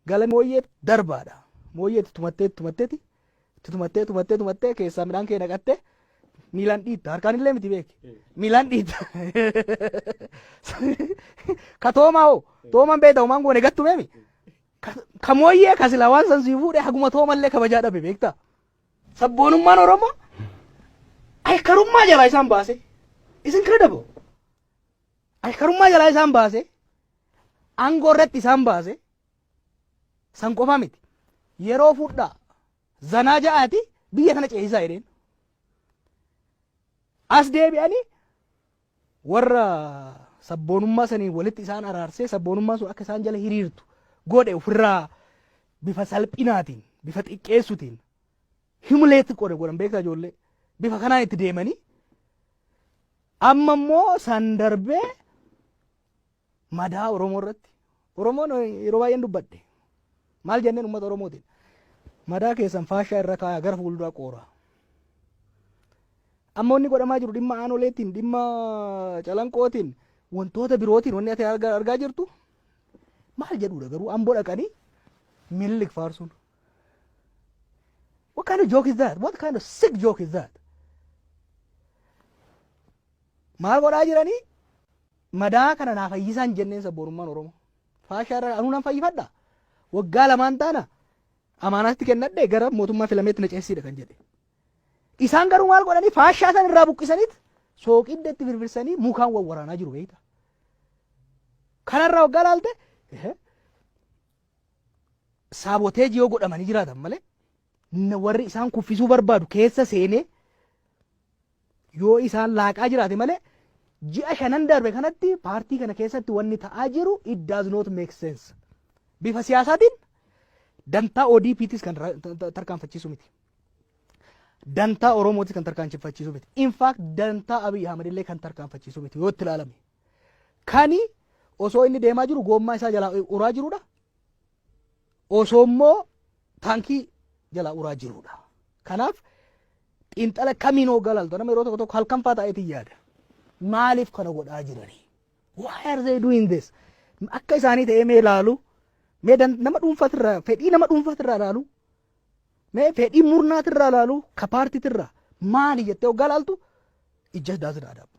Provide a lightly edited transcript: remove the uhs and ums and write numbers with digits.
Gala mooyyee darbaadha. Mooyyee itti tumattee tumatteeti itti tumattee tumattee tumattee keessaa midhaan kee naqattee miilaan dhiitta. Harkaan illee miti beeki. Miilaan dhiitta. Ka toomaa hoo, toomaan beekta, homaan goone gattu meemi. Ka mooyyee ka silaa waan san sii fuudhe haguma toomallee kabajaa dhabe beektaa. Sabboonummaan Oromoo aykarummaa jalaa isaan baase. Is incredible. Aykarummaa jalaa isaan baase. Aangoo irratti isaan baase. San qofa miti. Yeroo fudhaa zanaa ja'aati biyya kana ceesisaa jedheen. As deebi'anii warra sabboonummaa saniin walitti isaan araarsee, sabboonummaan sun akka isaan jala hiriirtu godhe, ofirraa bifa salphinaatiin, bifa xiqqeessutiin humiliate godhan beektaa ijoollee, bifa kanaan itti deemanii, amma immoo san darbee madaa Oromoo irratti. Oromoon yeroo baay'een dubbadhe, maal jenneen uummata Oromootiin? Madaa keessan faashaa irra kaayaa, gara fuulduraa qooraa. Amma wanni godhamaa jiru dhimma Aanoleetiin, dhimma Calanqootiin, wantoota birootiin wanni ati argaa jirtu maal jedhudha garuu? Amboo dhaqanii Minilik faarsuun. What kind of joke is that? What kind of sick joke is that? Maal godhaa jiranii? Madaa kana naa fayyisaan jenneen sabboonummaan Oromoo. Faashaa irra anuu nan fayyifadha. Waggaa 2n taana amaanaatti kennadhe, gara mootummaa filameetti na ceesisidha kan jedhe. Isaan garuu maal godhanii? Faashaa san irraa buqqisaniit sooqidda itti firfirsanii mukaan wal waraanaa jiru beekta. Kanarraa waggaa laalte sabotage yoo godhamanii jiraatan malee, warri isaan kuffisuu barbaadu keessa seenee yoo isaan laaqaa jiraate malee, ji'a 5n darbe kanatti paartii kana keessatti wanni ta'aa jiru it does not make sense. Bifa siyaasaatiin dantaa ODP'tis kan tarkaanfachiisu miti. Dantaa Oromootis kan tarkaanfachiisu miti. In fact, dantaa Abiy Ahmed illee kan tarkaanfachiisu miti yoo itti ilaalame. Kani osoo inni deemaa jiru goommaa isaa jalaa uraa jirudha. Osoo immoo taankii jalaa uraa jirudha. Kanaaf xiinxala kamiin hoggaa laaltu, nama yeroo tokko tokko halkan faa ta'eetiin yaada. Maaliif kana godhaa jiranii? Why are they doing this? Akka isaanii ta'ee mee ilaalu, mee nama dhuunfaatirraa, fedhii nama dhuunfaatirraa ilaalu, mee fedhii murnaatirraa ilaalu, ka paartiitirraa maali jettee hoggaa laaltu, it just doesn't add up.